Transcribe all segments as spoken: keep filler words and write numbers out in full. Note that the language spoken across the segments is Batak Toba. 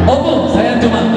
Opo, saya cuma.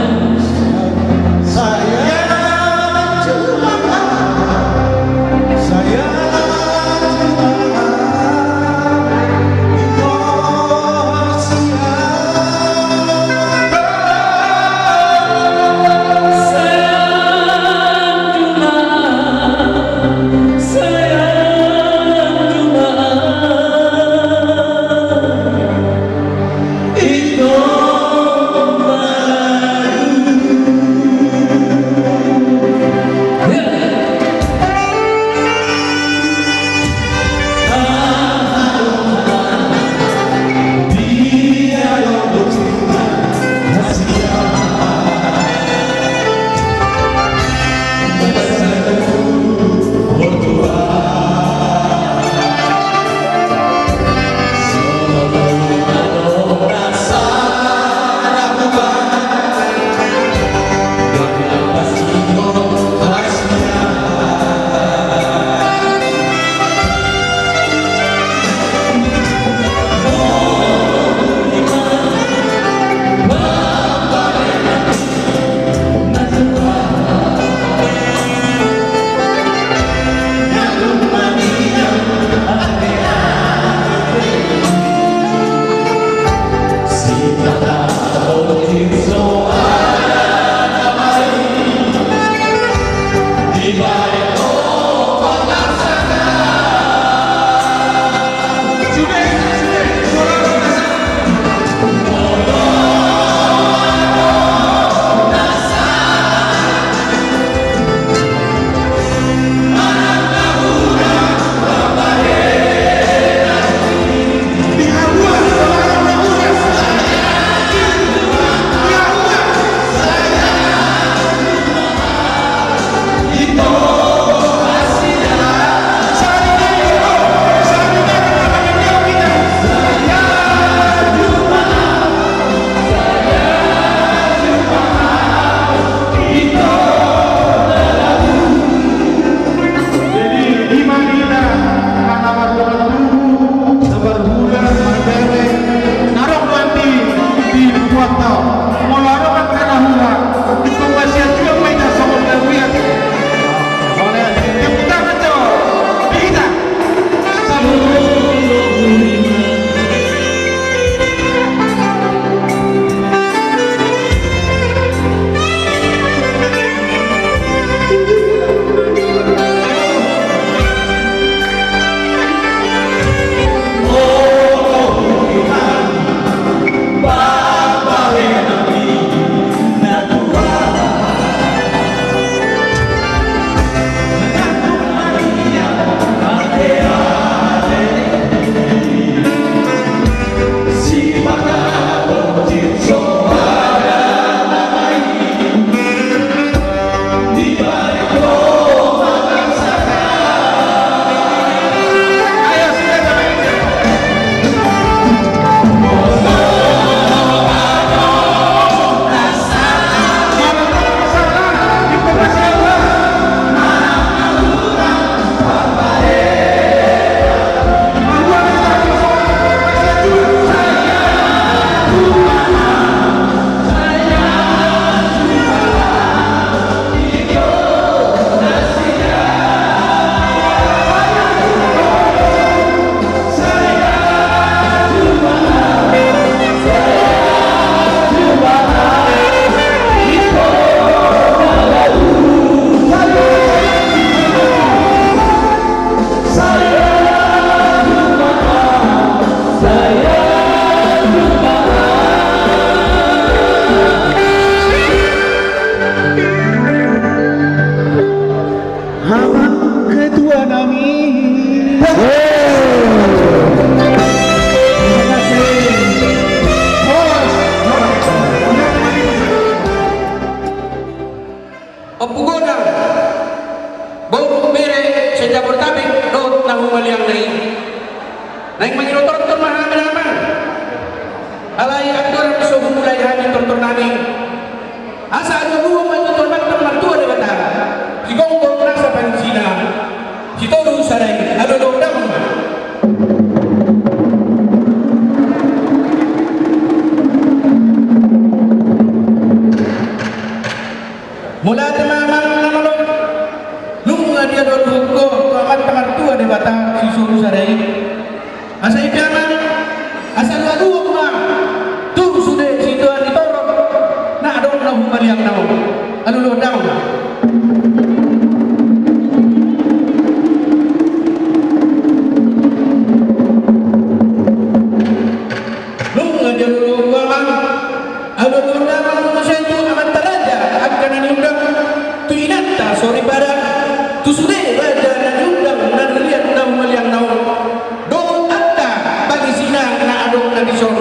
Dison,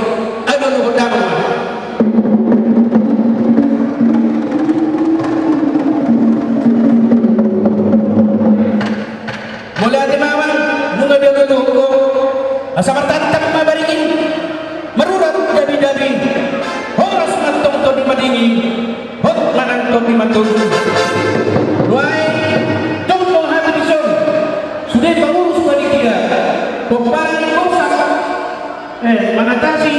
ayo luhut damang ma. Mauliate ma amang, nunga dioloi luhutku. Asa martantang ma baring i, marurat dabidabi. Horas ma antong tondi madingin, hot ma nang tondi matogu. Nuaeng jongjong hami dison, sude pangurus panitia pomparan ni Horas, eh, mangatasi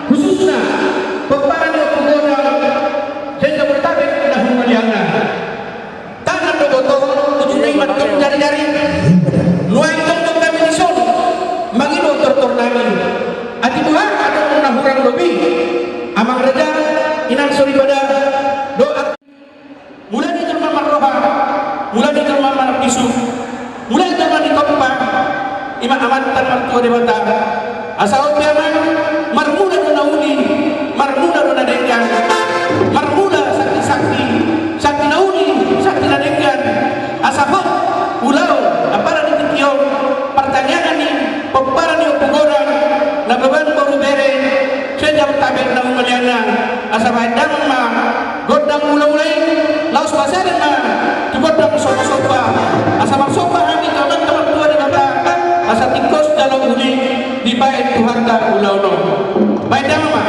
khususna pomparan ni Ompu Godang se-Jabodetabek na humaliangna. Tangan do botohon, ujungna i ma antong jarijari. Nuaeng jongjong hami dison mangido tortor nami. Atik boha adong na hurang lobi, amang raja, inang soripada, dohot mula ni jolma marroha, mula ni jolma marpisu, mula ni jolma ni tompa, i ma Amanta na martua Debata. Asa on pe amang, marmula do na uli, marmula do na denggan, marmula sakti-sakti, sakti na uli, sakti na denggan. Asa hot ulaon, apala di tingki on, partangiangan ni pomparan ni Ompu Godang Nababan boru bere se-Jabodetabek na humaliangna. Asa bahen damang ma gondang mula-mula i, laos pasahat ma tu gondang somba-somba. Asa marsomba hami tu Amanta na martua Debata, asa tingkos jala uli dibahen Tuhanta ulaon on. Bahen damang ma.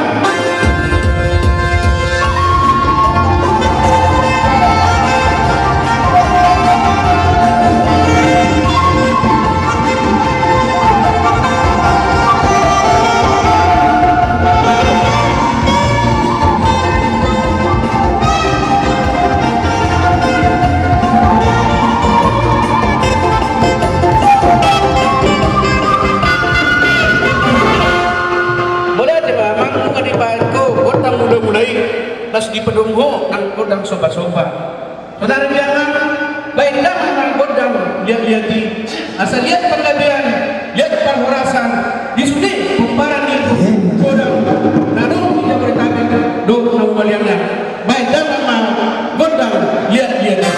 Mauliate ma amang, nunga dibahen ho gondang mula-mula i, laos dipadomu ho nang gondang somba-somba. Saudara biang, bahen damang ma gondang liat-liat i, asa liat panggabean, liat parhorasan di sude pomparan ni Godang na adong di Jabodetabek dohot na humaliangna. Bahen damang ma gondang liat-liat i.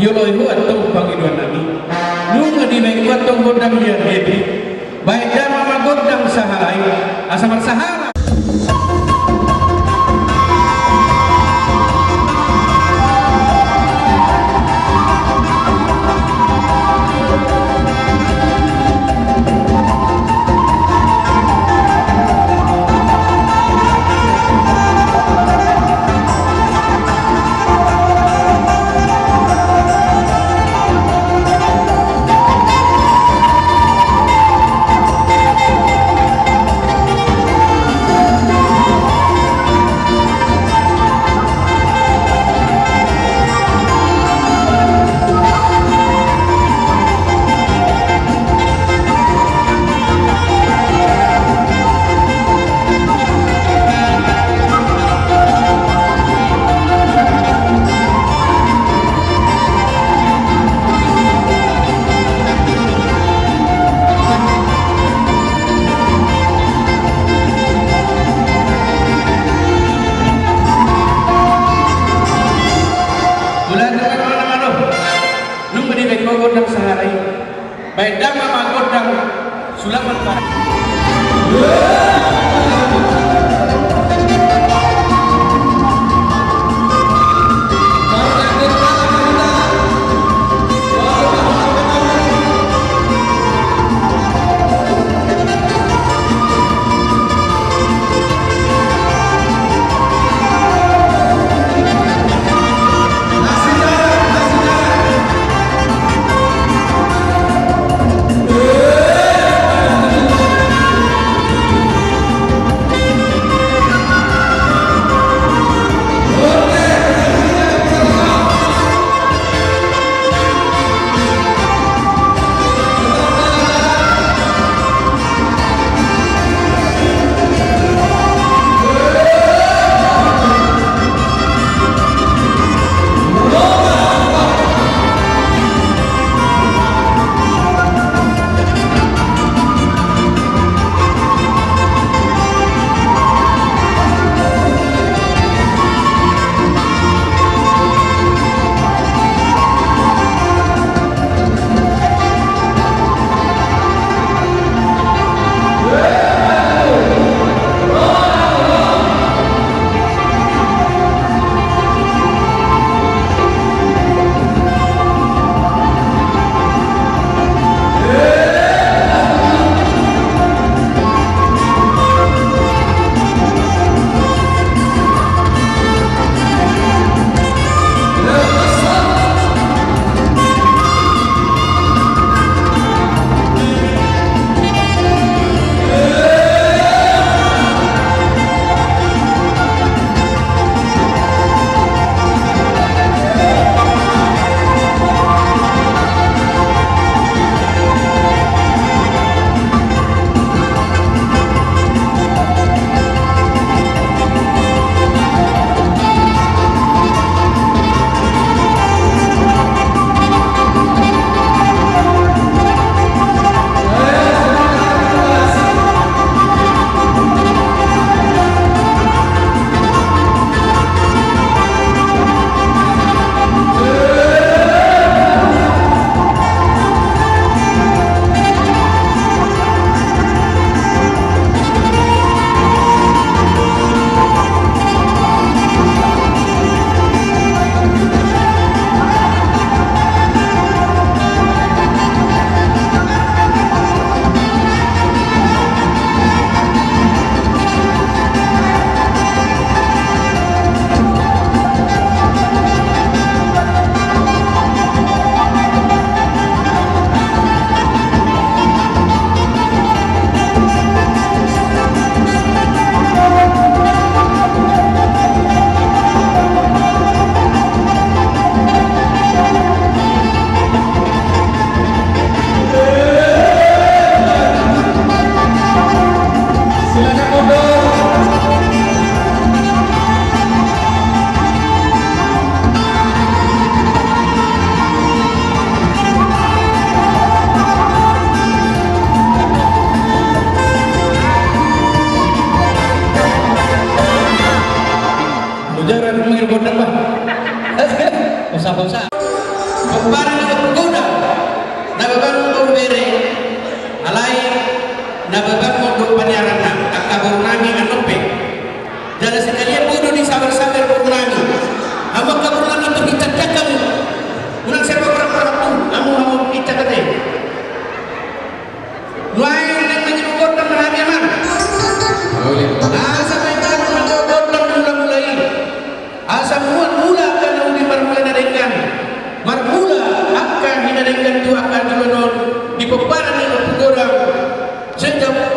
Jolo i ho antong pangidoan nami. Nunga dibaen ho antong gondang ni R J P. Baen damang ma gondang sahalai. Asa marsahala.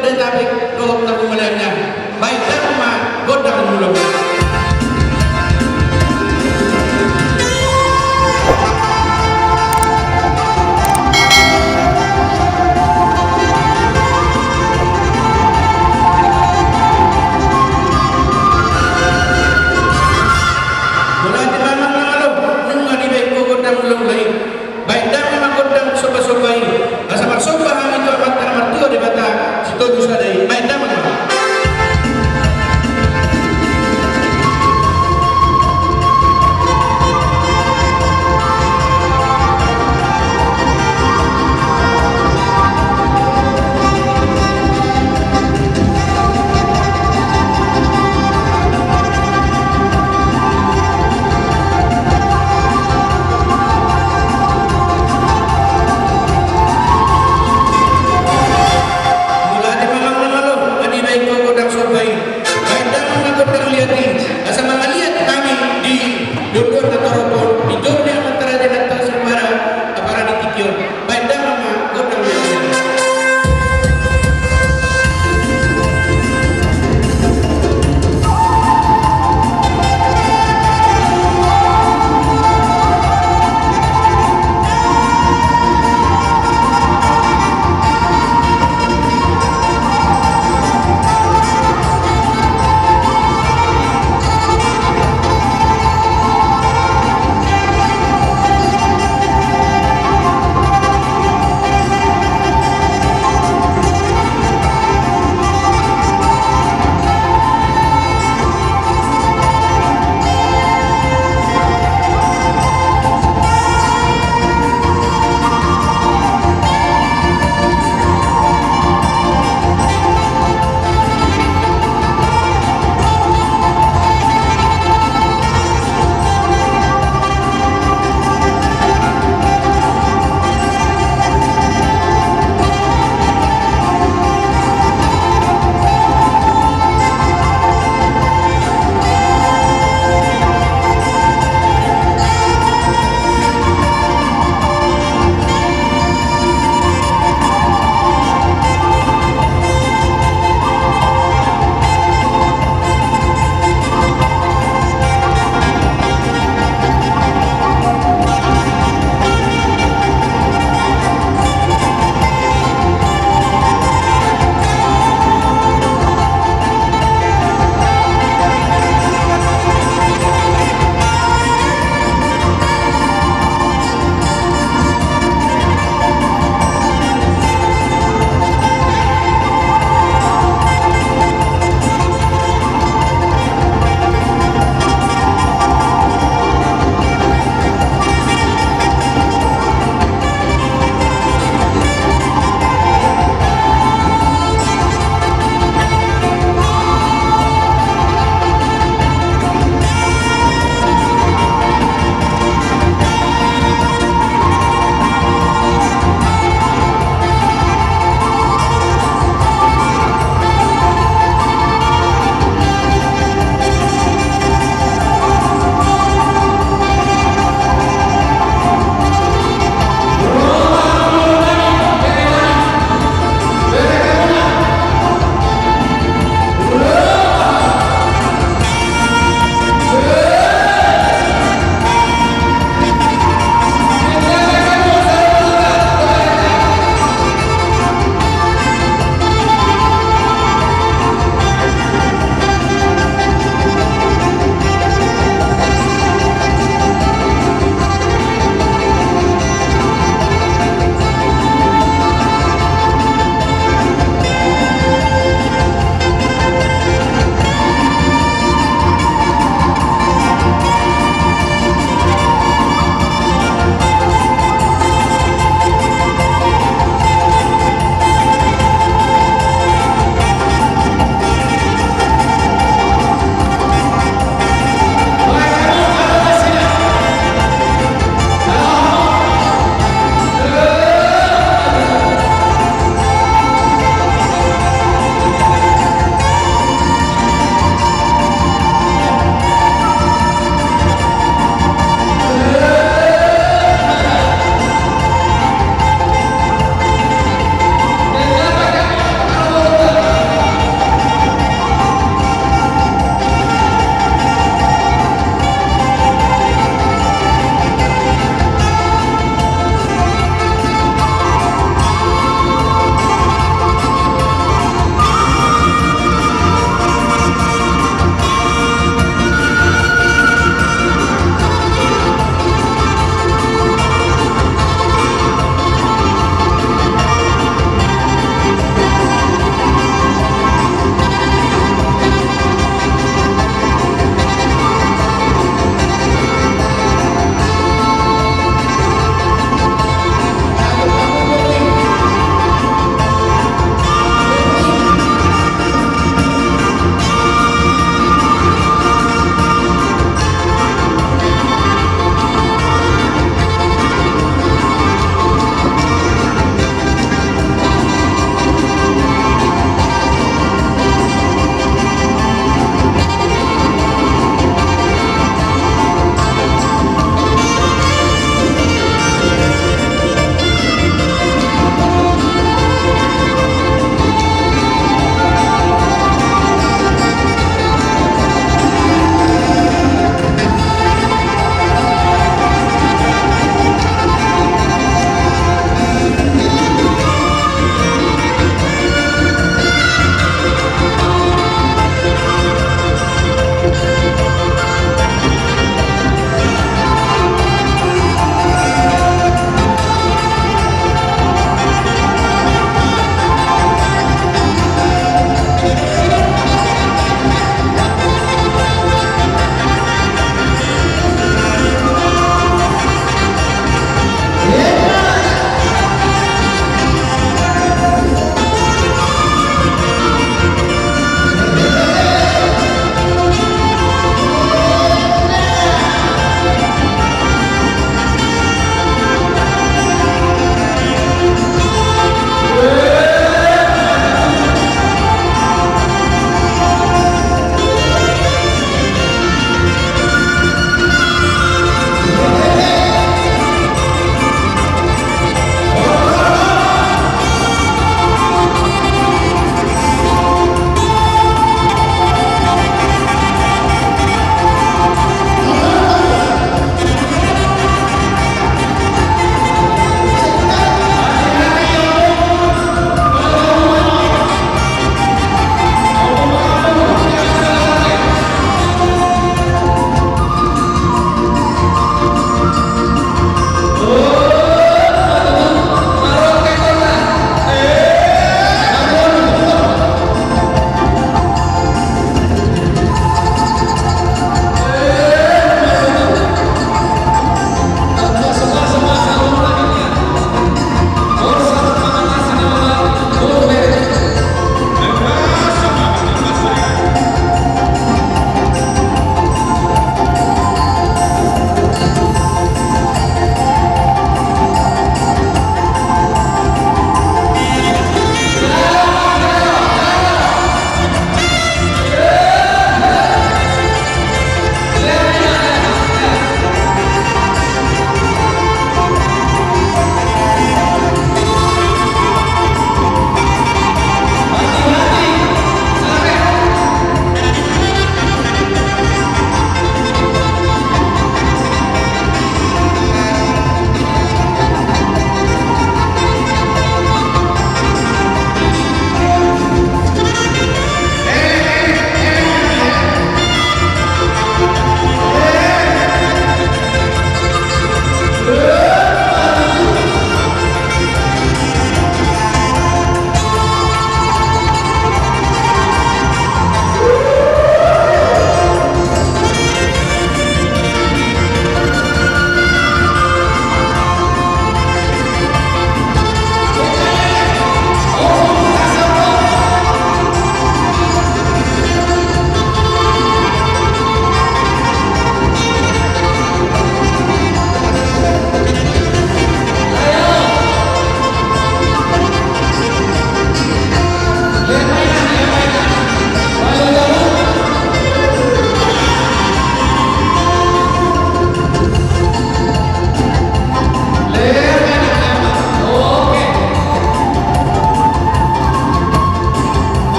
Jabodetabek dohot na humaliangna. Baen damang ma gondang mula. Mauliate ma amang na malo, nunga dibaen ho gondang mula-mula i. Baen damang ma gondang somba-somba i, asa marsomba hami tu Amanta na martua Debata Sitolusada i. Baen damang ma.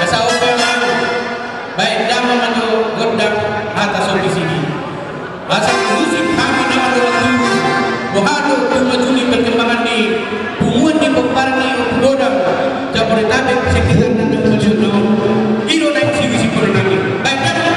Asa on pe amang, baen damang ma jo gondang hata songon i. Asa unsip hami na mandok tu, boha do tu maju ni perkembangan ni punguan ni pomparan ni Ompu Godang, Jabodetabek, sekitar dan maju no. I do naeng siusiphon nami. Baen damang.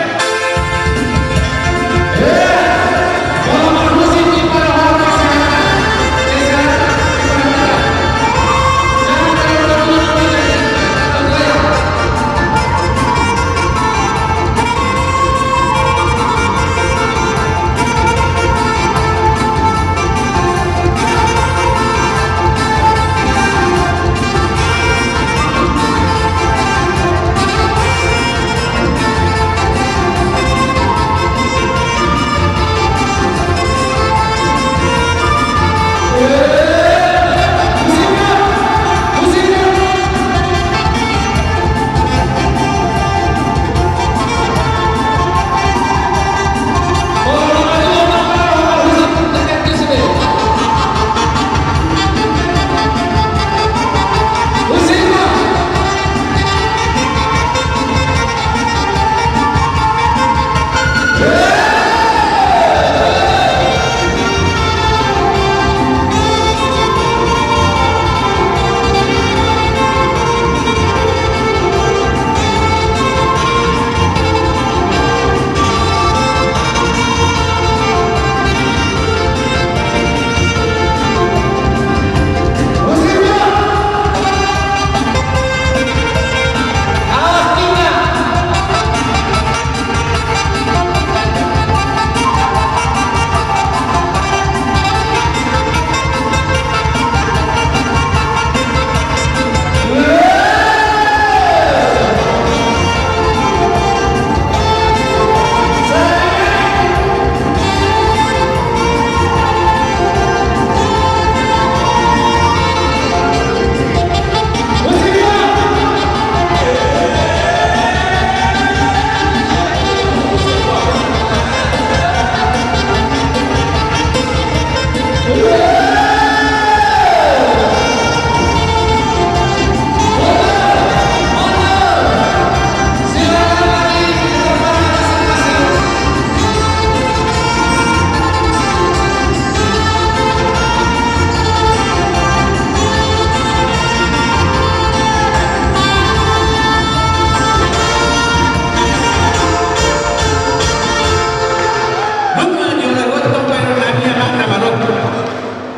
Nunga dioloi hot tong pairo nami amang na malo.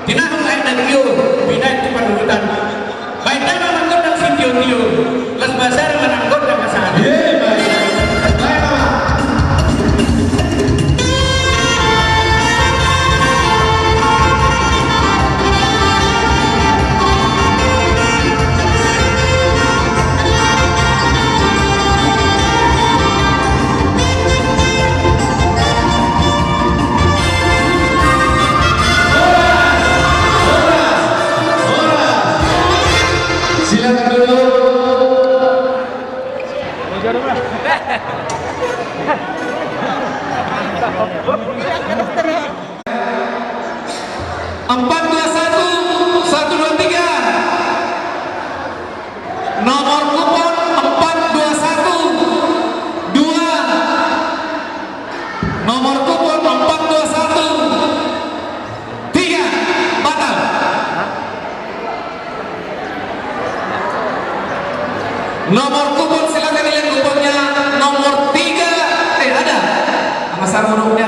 Tinahu lae na tio, binaen tu panundutan. Baen damang gondang sitio-tio, las basara manang gondang pasahat. Ye, baik. Baik, Bapak. Silakan duduk. Empat dua satu, satu dua tiga. Nomor kupon empat dua satu dua. Nomor kupon empat dua satu tiga. Batal. Nomor kupon, silakan dilihat kuponnya, nomor tiga. Eh, ada. Sama-sama dong, ya.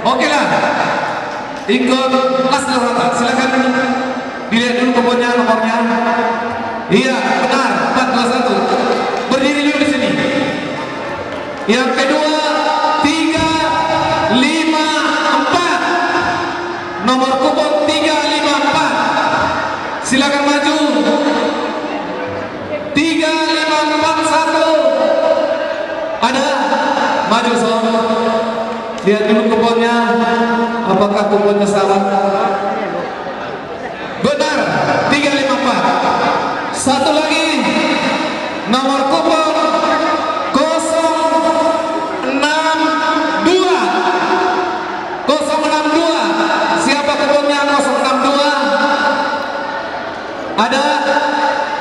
Oke lah. Ikut las dua, silakan dilihat dulu kuponnya, nomornya. Iya, benar, empat dua satu. Berdiri dulu di sini. Yang kedua, tiga lima empat. Nomor kupon tiga lima empat. Silakan maju. Tiga lima empat satu. Ada? Maju, Son. Lihat dulu kuponnya. Apakah kuponnya sama? Benar, tiga lima empat. Satu lagi, nomor kupon kosong enam dua. Kosong enam dua. Siapa kuponnya kosong enam dua? Ada?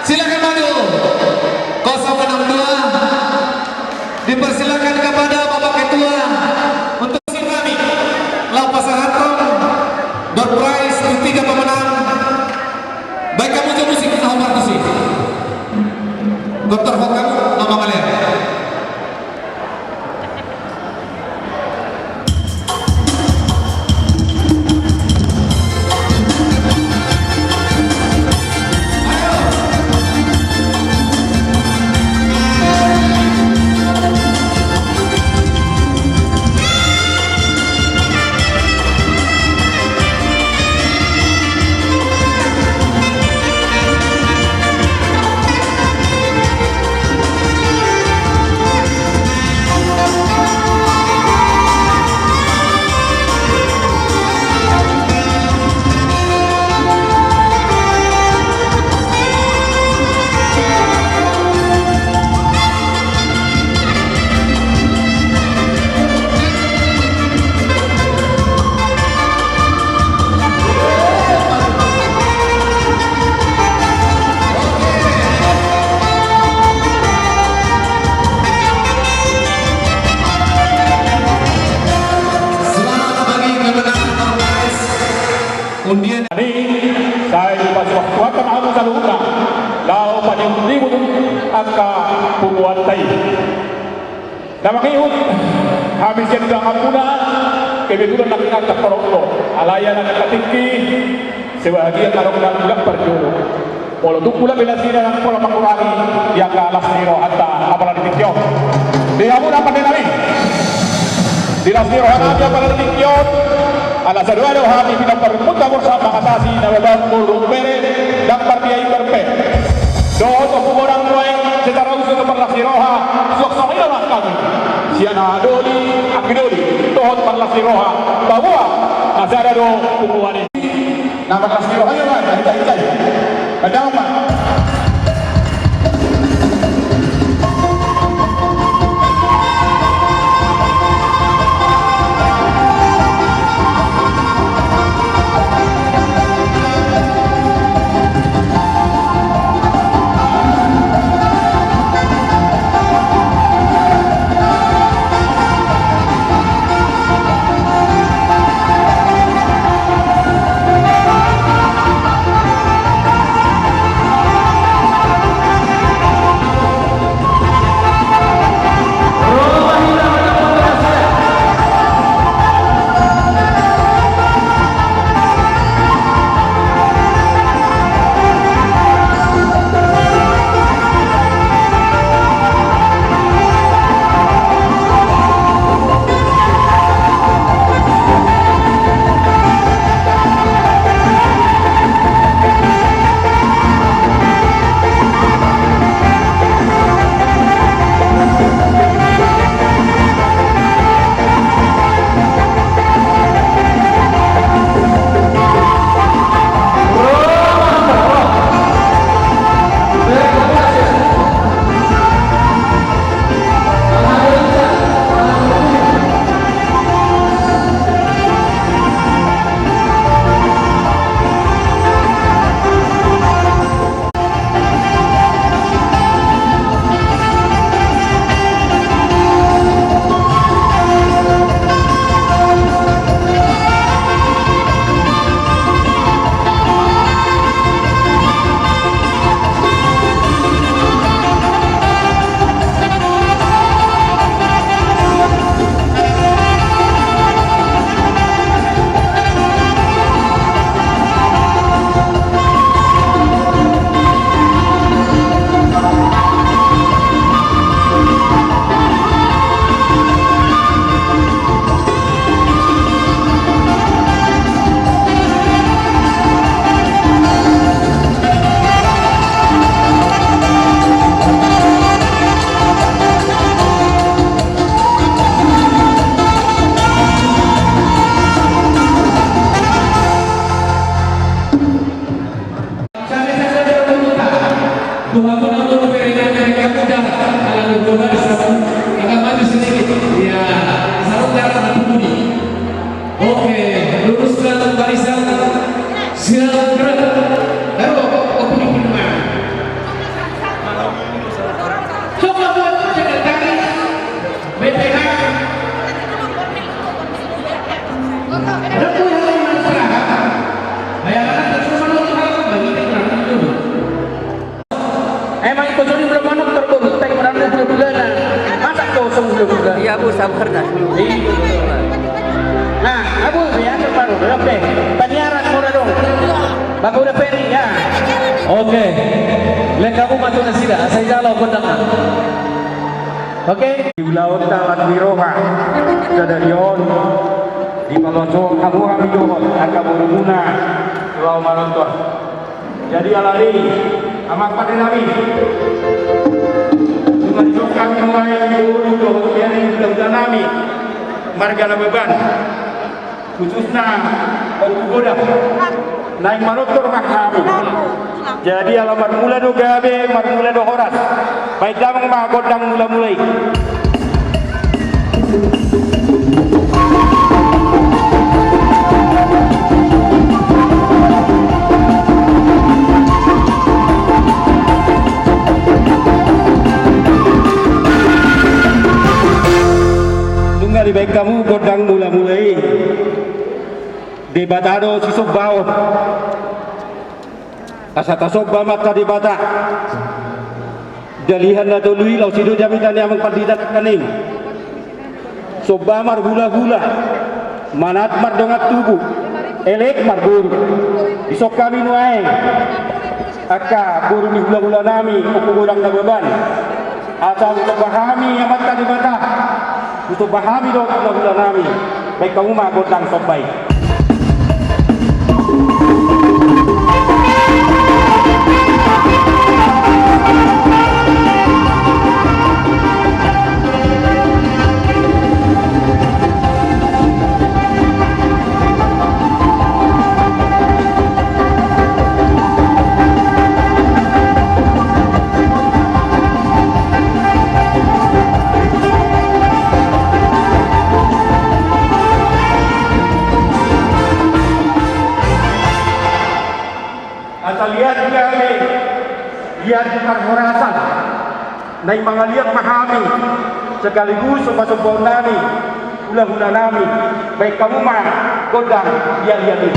Silakan maju. Kosong enam dua. Doktor Hotman, nama kalian? Selamat bagi kemenangan Orkes. Undian. Sai dipasuak Tuhanta ma hamu saluhutna laho paihut-ihut angka punguanta i. Na mangihut hami sian donganmuna, kebetulan nangkin angka torop do, alai ala angka tingki, sebahagian adong na mulak parjolo. Molo tung mulak be nasida, pola mangurangi di angka las ni rohanta apala di tingki on. Di hamu na pande nami, di las ni roha nami apala di tingki on, ala sadoa do hami pinompar muna borsam mangatasi na babaon boru bere, ndang pardia imbar pe. Dohot ompu godang nuaeng secara usul do parlas ni roha, suang songon i do nang hami. Sian aha doli, anggi doli, dohot parlas ni roha, paboa na sada do punguan i. Na parlas ni roha i ma, tadi tadi tadi. Kadang ma. Abu sabar dah. Nah, abu ya, sabar, udah pe. Paniaran muna dong. Bang, udah pe, ya. Oke. Lek hamu ma tu nasida, asa ijalo gondangna. Oke. Di ulaonta lan di roha sadari on, dipaloso hamu hami dohot angka borumuna laho manonton. Jadi alani, amang pande nami, nunga didok hami nuaeng boru dohot bianing hulahula nami marga Nababan, khususna Ompu Godang, naeng manortor ma hami. Jadi ala marmula do gabe, marmula do horas. Baen damang ma gondang mulamula i. Nunga dibaen hamu gondang mulamula i. Debata do sisombaon. Asa tasomba ma Amanta Debata. Dalihan na tolu i laos i do jamita ni amang pandita nangkaning. Somba marhulahula, manat mardongan tubu, elek marboru. Dison hami nuaeng angka boru ni hulahula nami Ompu Godang Nababan. Asa husomba hami Amanta Debata, husomba hami dohot hulahula nami. Baen hamu ma gondang somba i. Asa liat ma hami, liat parhorasan. Naeng mangaliat ma hami, sekaligus sombasombaon nami, hulahula nami, baen hamu ma gondang liatliat i.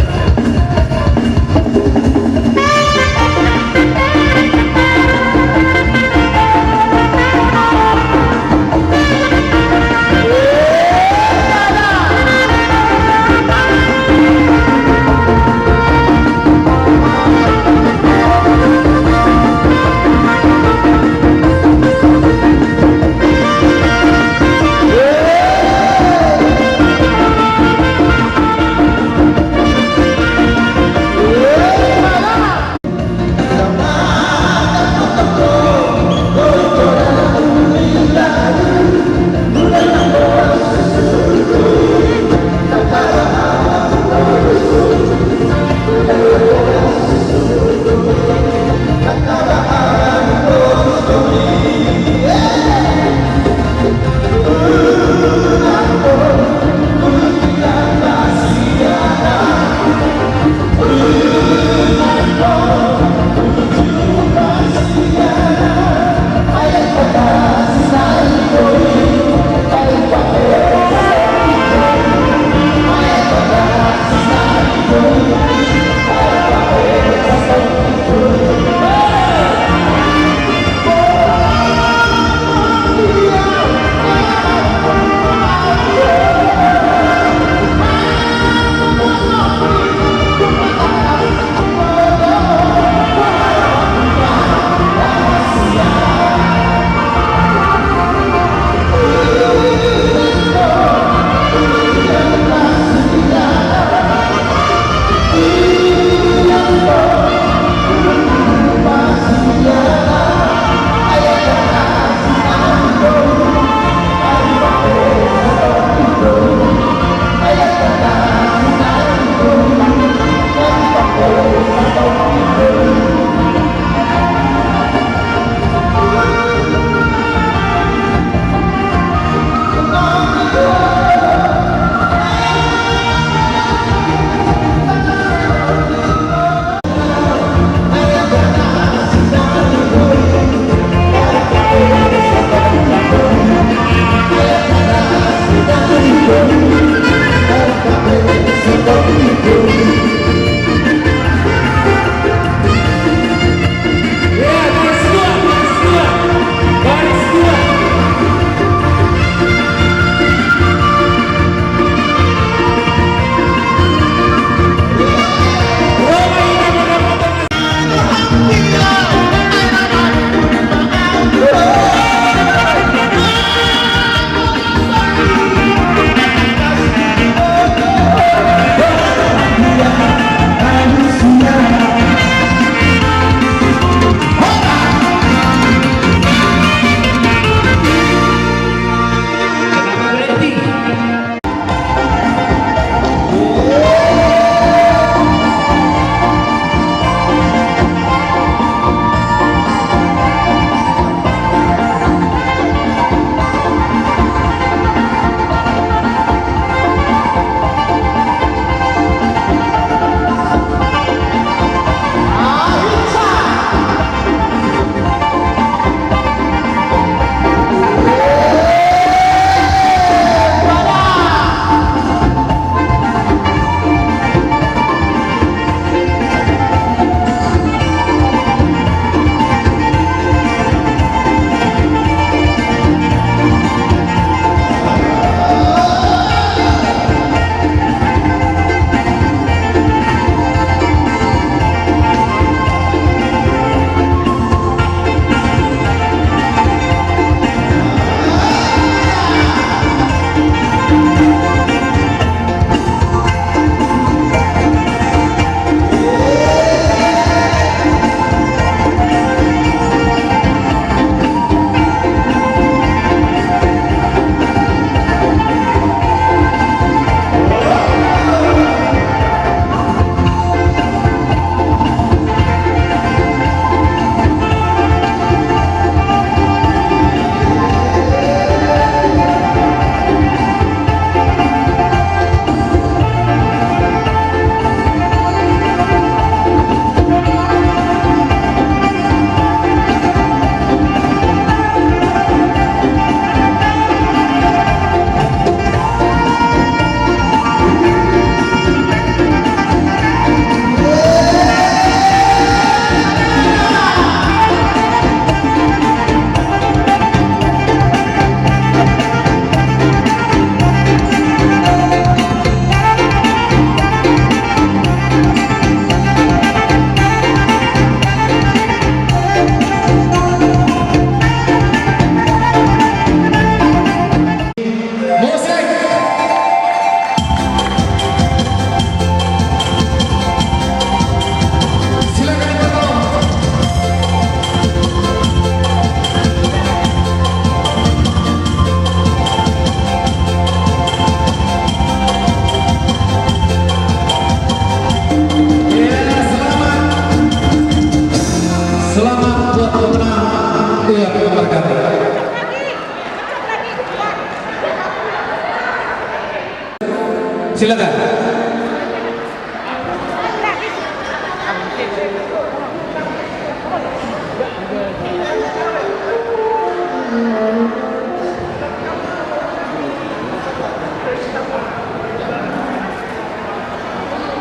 Silakan.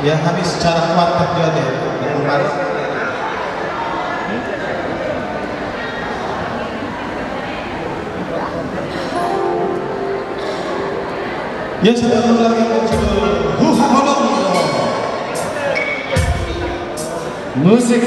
Ya, hami secara kuat juga deh. Ya, sebelum lagi muncul, huha holong. Musik.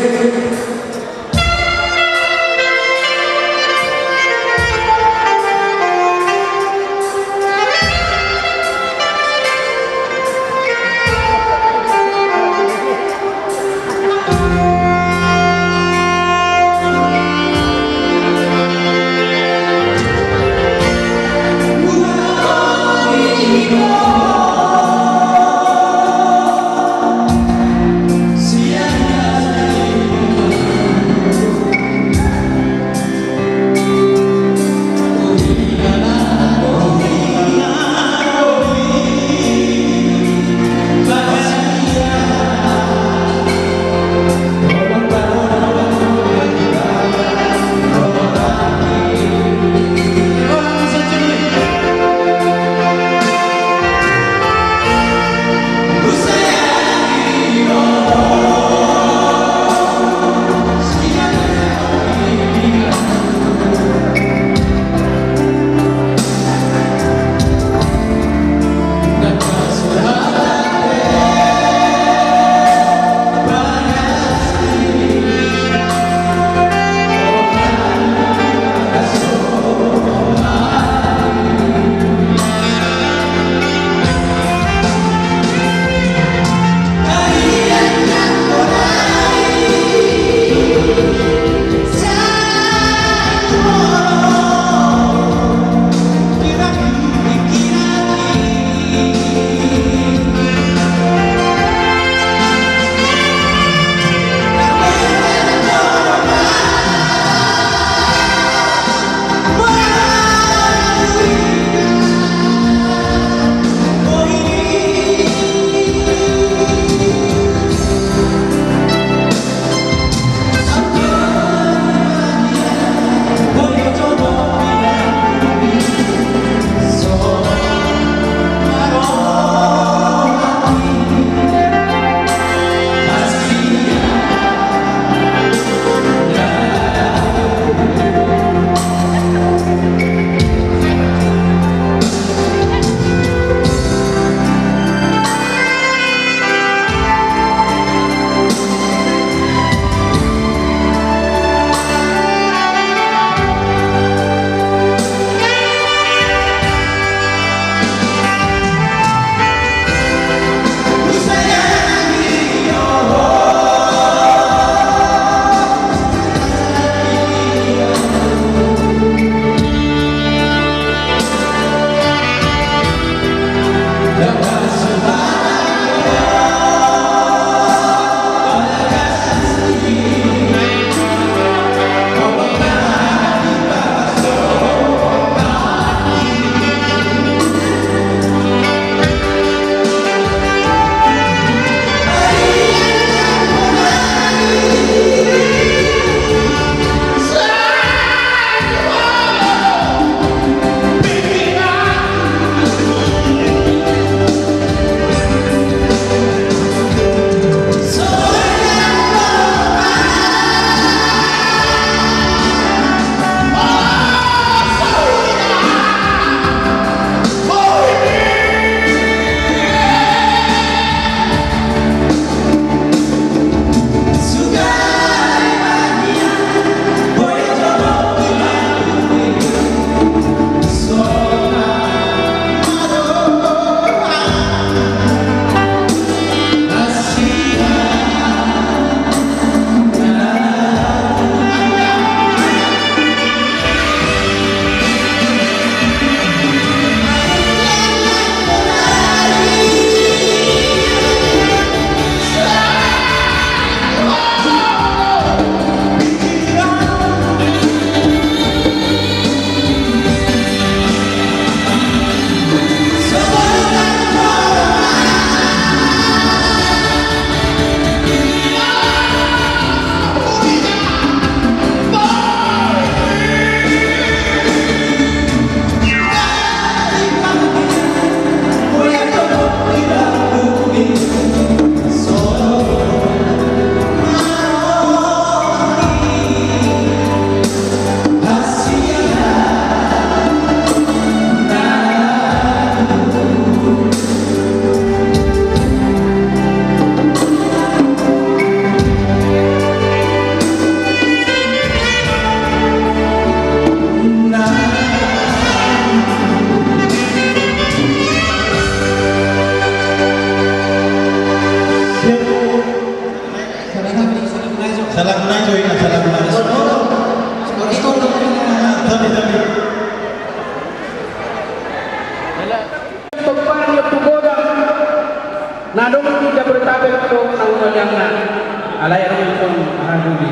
Alai adong tong aha dulu,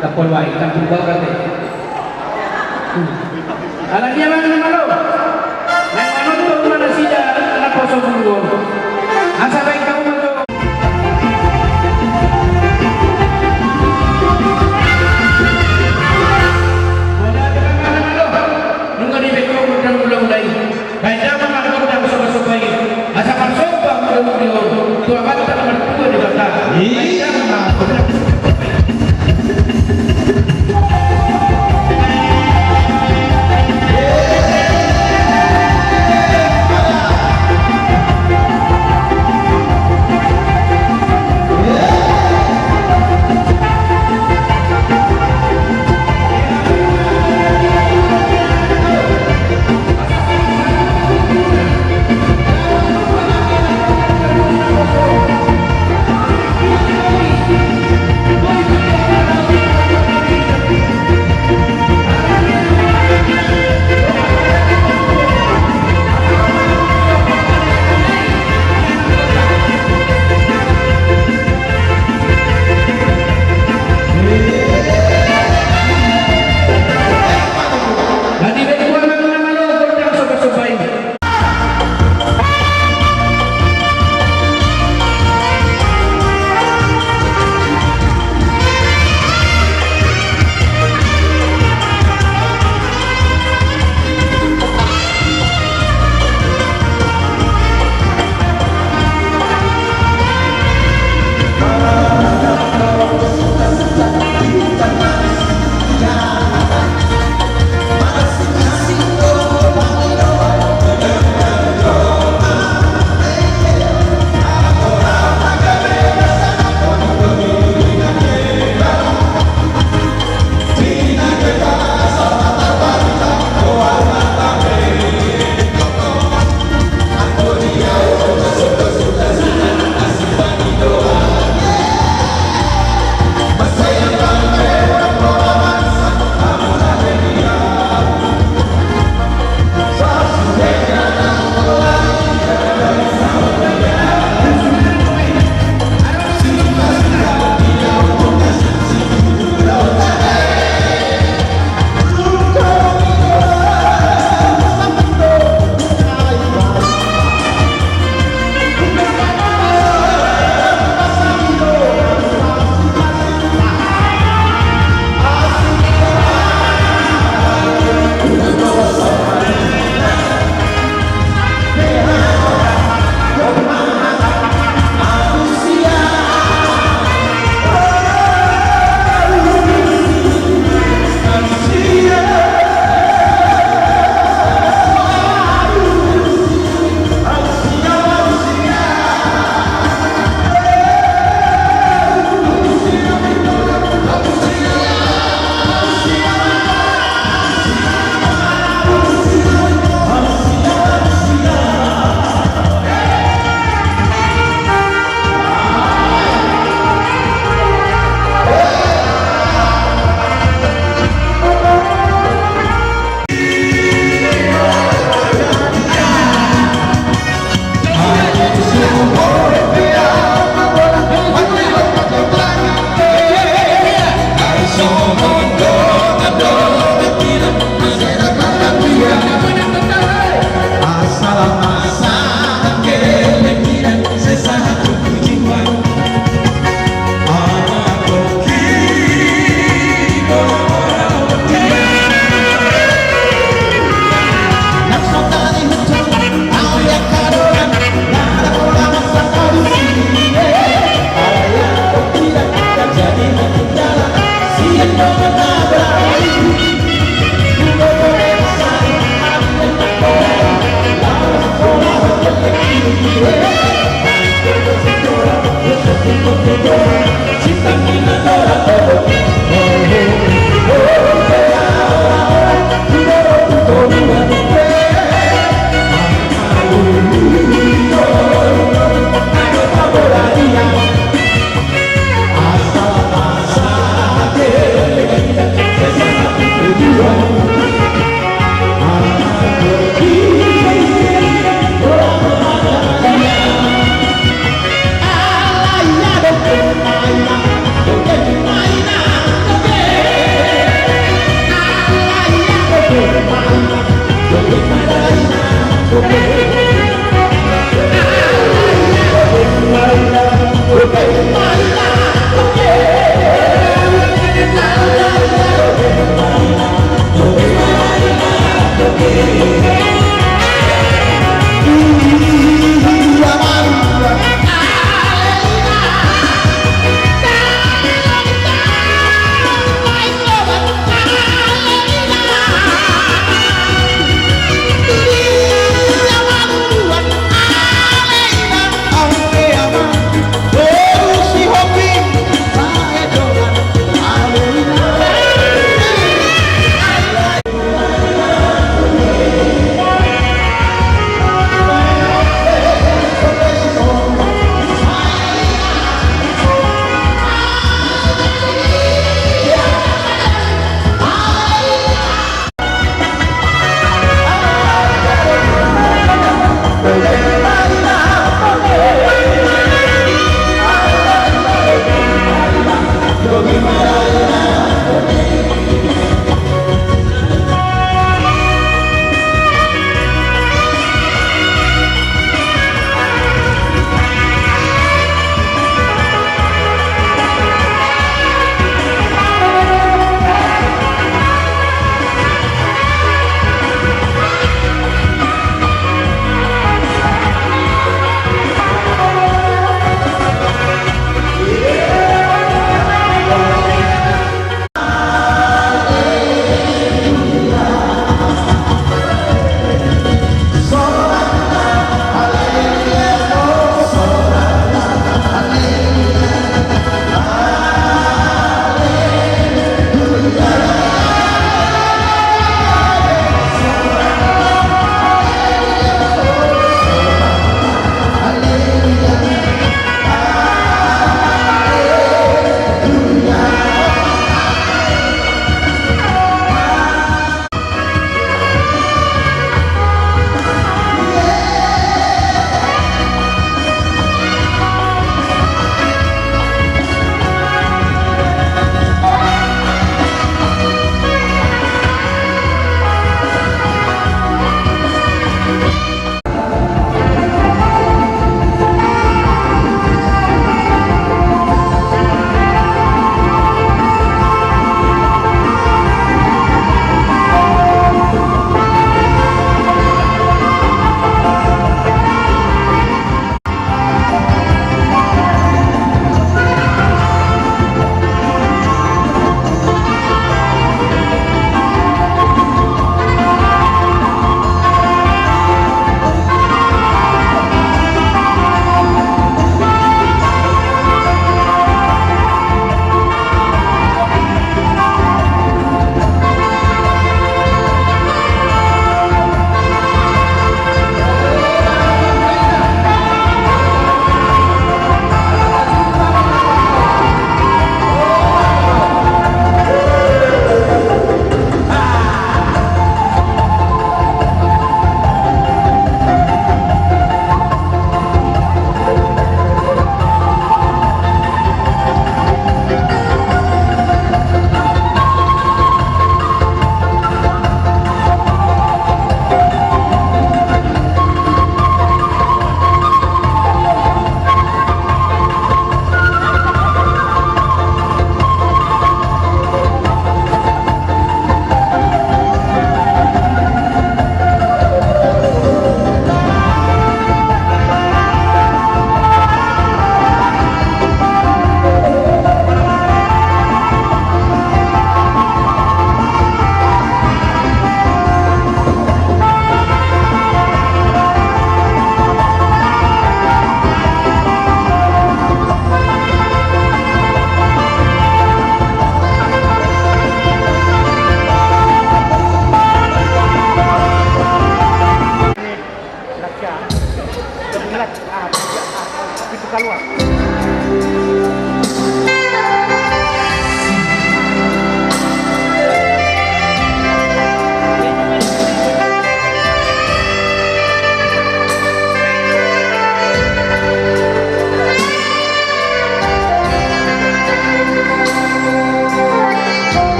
tapol wai, campur bau kate. Alai dia mana malo? Naeng manonton ma nasida na poso bulung on. Asa baen hamu ma jo. Nunga dibaen hamu gondang mula-mula i. Baen damang ma gondang somba-somba i, asa marsomba mula-mula on tu Amanta na martua Debata. Baen damang ma gondang somba-somba i.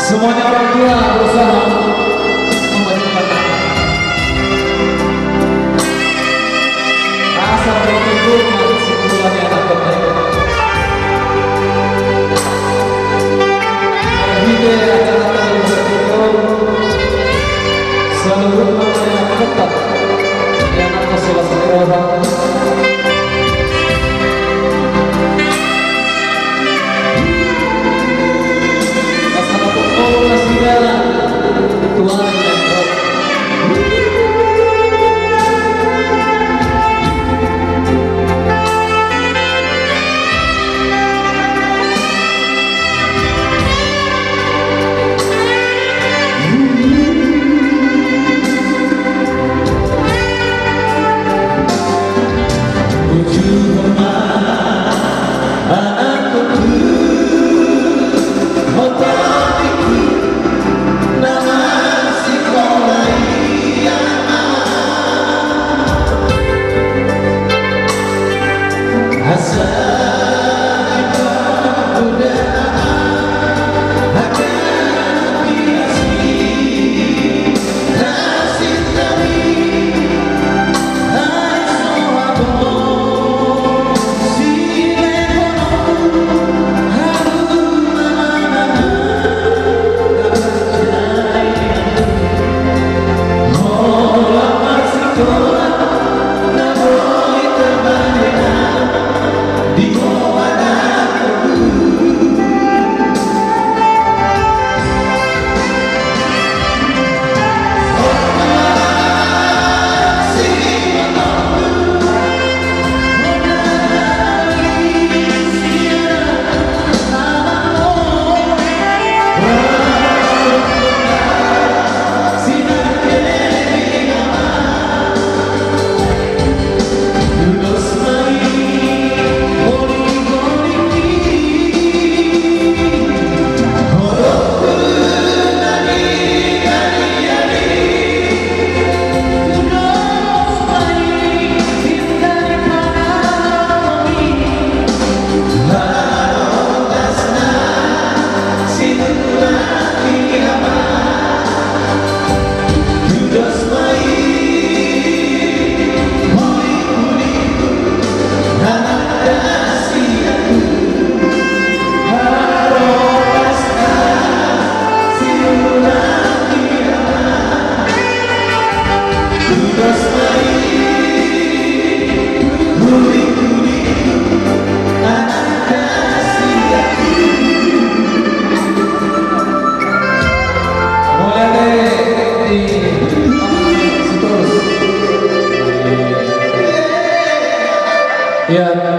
Semuanya orang tua berusaha untuk memajukan anak. Asa beruntung, Tuhan, si Tuhan yang akan baik. Marhite acara tadi, selalu rumah yang tetap, yang atas salah satu roha. Ia